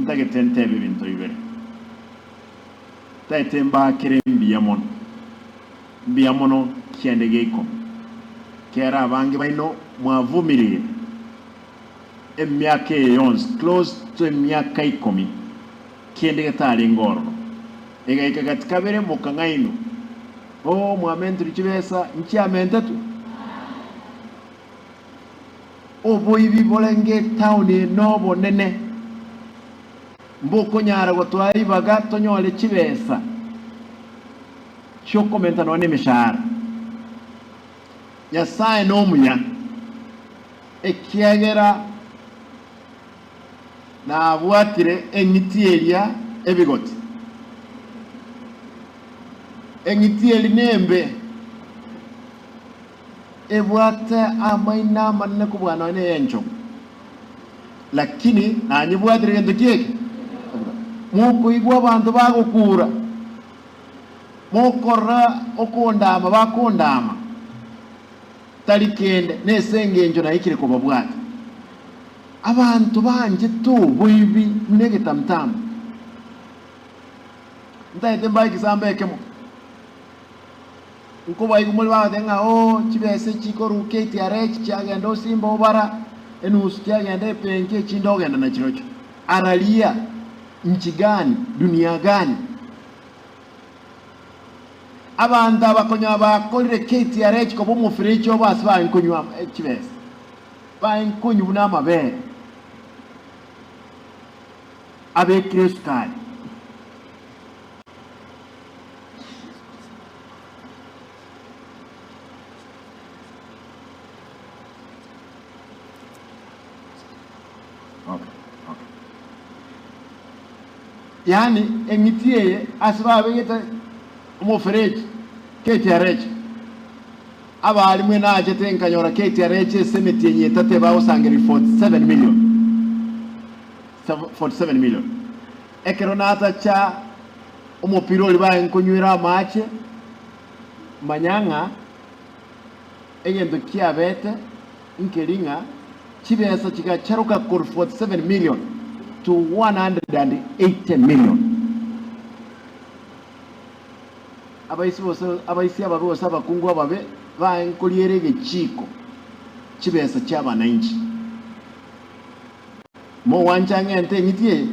Ntagete ntebe ebinto bibere. Ntagete mbaakere mbuya mono, mbuya mono kiande gia ikomi. Kera abange baino mwavumirie emiaka eye yonsi, close to emiaka ikomi, kende getarenge ororo. Egaika gati kabere mokang'ainwa, Oh, mwamentirwe chibesa nchiamentetwe? Oboibi borenge etaoni eye nobonene, mbokonyara gotoa ribaga tonyore chibesa chi'okomenta nonya nemeshahara. Nyasae nomuya, ekiagera nabwatire eng'iti eria ebigoti. Eng'iti eria nembe. Ebwate amaino amanene kobua nonya ney'enchogu, lakini nanyebwatire gento ki eke? Mokoigwa abanto bagokura, mokorora okondama bakondama, tari kende, nese engencho naikire kobabwata. Abanto banchete oboibi buna egetamtamu. Ntagete mbae egesambo ekemo. Nkobaigwa more bagoteba ng'a oo chibesa echi chikorwa KTRH chiagenda osimba obara, enusu chiagenda epenki echinde ogenda nachirochio. Araria nchi gani, dunia gani? Abanto aba konya bakorire KTRH koba omoferechi obo ase baye nkonywa chibesa, baye nkonywa buna amabere abekire esukari. Okay, okay. Yaani eng'iti eye ase babegete omofereji KTRH abarimwe nachete nkanyora KTRH ase emetienyi etato ebagosangereria 47 million 47 million ekero natacha Omopira oria baye nkonywera amache, manya ng'a egento kiabete nkeri ng'a chibesa chigacharoka korwa 47 million to 180 million. Abaisi gose abaisi ababe gose abakungu ababe baye nkoriera egechiiko chibesa chi'abanainchi. Mogwancha ng'ente eng'iti eye?